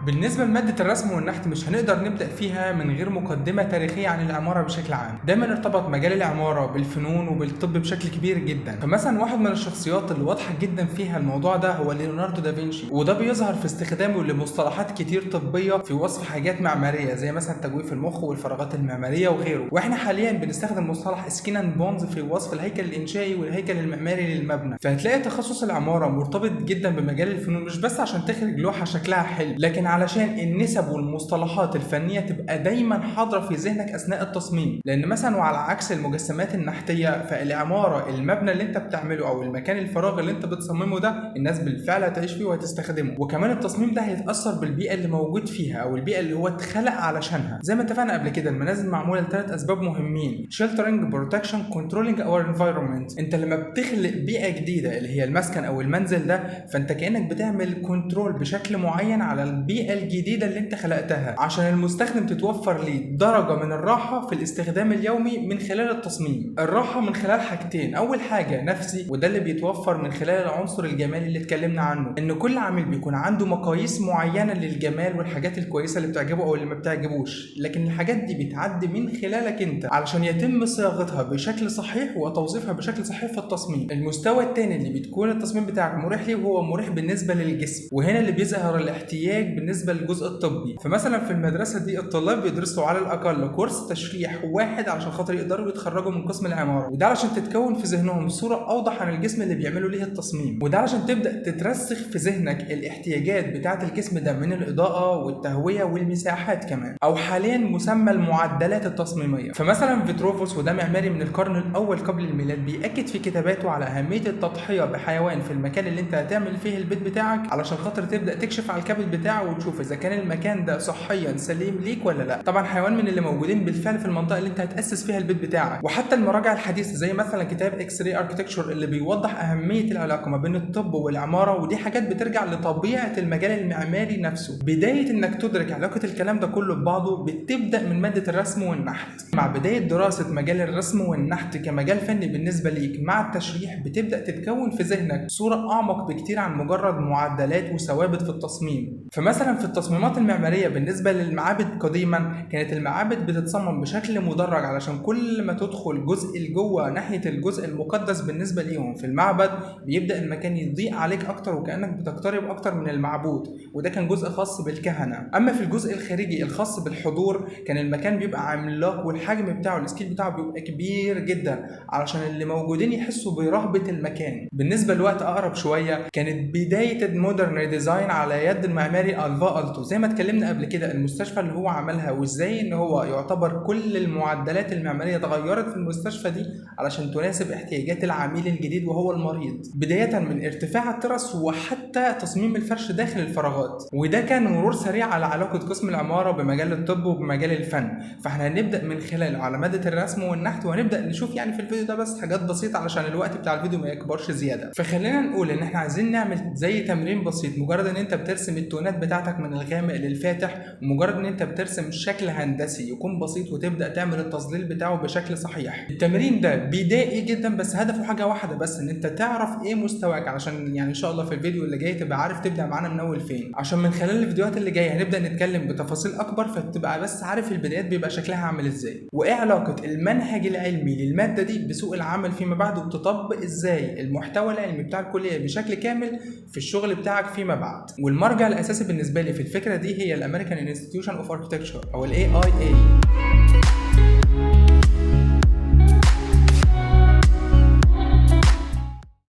بالنسبة لمادة الرسم والنحت، مش هنقدر نبدأ فيها من غير مقدمة تاريخية عن العمارة بشكل عام. دايما ارتبط مجال العمارة بالفنون وبالطب بشكل كبير جدا. فمثلا واحد من الشخصيات اللي واضحة جدا فيها الموضوع ده هو ليوناردو دافنشي، وده بيظهر في استخدامه لمصطلحات كتير طبية في وصف حاجات معمارية، زي مثلا تجويف المخ والفراغات المعمارية وغيره. واحنا حاليا بنستخدم مصطلح skin and bones في وصف الهيكل الانشائي والهيكل المعماري للمبنى. فهتلاقي تخصص العمارة مرتبط جدا بمجال الفنون، مش بس عشان تخرج لوحة شكلها حلو، لكن علشان النسب والمصطلحات الفنية تبقى دايما حاضرة في ذهنك أثناء التصميم. لأن مثلا وعلى عكس المجسمات النحتية، فالعمارة المبنى اللي انت بتعمله أو المكان الفراغ اللي انت بتصممه ده الناس بالفعل هتعيش فيه وهتستخدمه، وكمان التصميم ده هيتأثر بالبيئة اللي موجود فيها أو البيئة اللي هو اتخلق علشانها. زي ما اتفقنا قبل كده، المنازل معمولة لثلاث أسباب مهمين: sheltering، protection، controlling our environment. انت لما بتخلق بيئة جديدة اللي هي المسكن أو المنزل ده، فانت كأنك بتعمل control بشكل معين على البيئة الجديدة اللي انت خلقتها، عشان المستخدم تتوفر ليه درجة من الراحة في الاستخدام اليومي من خلال التصميم. الراحة من خلال حاجتين: أول حاجة نفسي، وده اللي بيتوفر من خلال العنصر الجمالي اللي اتكلمنا عنه، إن كل عميل بيكون عنده مقاييس معينة للجمال والحاجات الكويسة اللي بتعجبه أو اللي ما بتعجبوش، لكن الحاجات دي بتعدي من خلالك انت علشان يتم صياغتها بشكل صحيح وتوظيفها بشكل صحيح في التصميم. المستوى الثاني اللي بتكون التصميم بتاعك مريح ليه وهو مريح بالنسبة للجسم، وهنا اللي بيظهر الاحتياج بالنسبة للجزء الطبي. فمثلا في المدرسة دي الطلاب بيدرسوا على الأقل كورس تشريح واحد علشان خاطر يقدروا يتخرجوا من قسم العمارة، وده علشان تتكون في ذهنهم صورة أوضح عن الجسم اللي بيعملوا ليه التصميم، وده علشان تبدأ تترسخ في ذهنك الاحتياجات بتاعة الجسم ده من الإضاءة والتهوية والمساحات كمان، أو حاليا مسمى المعدلات التصميمية. فمثلا فيتروفوس، وده معماري من القرن الأول قبل الميلاد، بيأكد في كتاباته على أهمية التضحية بحيوان في المكان اللي انت هتعمل فيه البيت بتاعك، علشان خاطر تبدأ تكشف على الكبد بتاعه وتشوف إذا كان المكان ده صحيا سليم ليك ولا لا. طبعا حيوان من اللي موجودين بالفعل في المنطقة اللي انت هتأسس فيها البيت بتاعك. وحتى المراجع الحديثة زي مثلا كتاب X-ray Architecture اللي بيوضح أهمية العلاقة ما بين الطب والعمارة، ودي حاجات بترجع لطبيعة المجال المعماري نفسه. بداية انك تدرك علاقة الكلام ده كله ببعضه بتبدأ من مادة الرسم والنحت. مع بداية دراسة مجال الرسم والنحت كمجال فني بالنسبة ليك مع التشريح، بتبدأ تتكون في ذهنك صورة أعمق بكتير عن مجرد معدلات وثوابت في التصميم. فمثلا في التصميمات المعمارية بالنسبة للمعابد، قديما كانت المعابد بتتصمم بشكل مدرج، علشان كل ما تدخل جزء لجوه ناحية الجزء المقدس بالنسبة ليهم في المعبد بيبدأ المكان يضيق عليك أكتر، وكأنك بتقترب أكتر من المعبود، وده كان جزء خاص بالكهنة. أما في الجزء الخارجي الخاص بالحضور كان المكان بيبقى عملاق، والحجم بتاعه ال scale بتاعه بيبقى كبير جدا علشان اللي موجودين يحسوا برهبة المكان. بالنسبة لوقت أقرب شوية، كانت بداية ال modern design على يد المعماري ألفا ألتو، زي ما اتكلمنا قبل كده المستشفى اللي هو عملها، وازاي ان هو يعتبر كل المعدلات المعمارية اتغيرت في المستشفى دي علشان تناسب احتياجات العميل الجديد وهو المريض، بداية من ارتفاع التراس وحتى تصميم الفرش داخل الفراغات. وده كان مرور سريع على علاقة قسم العمارة بمجال الطب وبمجال الفن. فاحنا هنبدأ من خلاله على مادة الرسم والنحت، وهنبدأ نشوف يعني في الفيديو ده بس حاجات بسيطة علشان الوقت بتاع الفيديو ما يكبرش زيادة. فخلينا نقول ان احنا عايزين نعمل زي تمرين بسيط، مجرد ان انت بترسم التونات بتاعتك من الغامق للفاتح، ومجرد ان انت بترسم شكل هندسي يكون بسيط وتبدأ تعمل التظليل بتاعه بشكل صحيح. التمرين ده بدائي جدا، بس هدفه حاجة واحدة بس، ان انت تعرف ايه مستواك، علشان يعني ان شاء الله في الفيديو اللي جاي تبقى عارف تبدأ معانا من اول فين، عشان من خلال الفيديوهات اللي جاية هنبدأ نتكلم بتفاصيل اكبر، فتبقى بس عارف البدايات بيبقى شكلها عامل ازاي، وايه علاقة المنهج العلمي للمادة دي بسوق العمل فيما بعد، وبتطبق ازاي المحتوى العلمي بتاع الكلية بشكل كامل في الشغل بتاعك فيما بعد. والمرجع الاساسي بالنسبة لي في الفكرة دي هي ال American Institution of Architecture او ال AIA.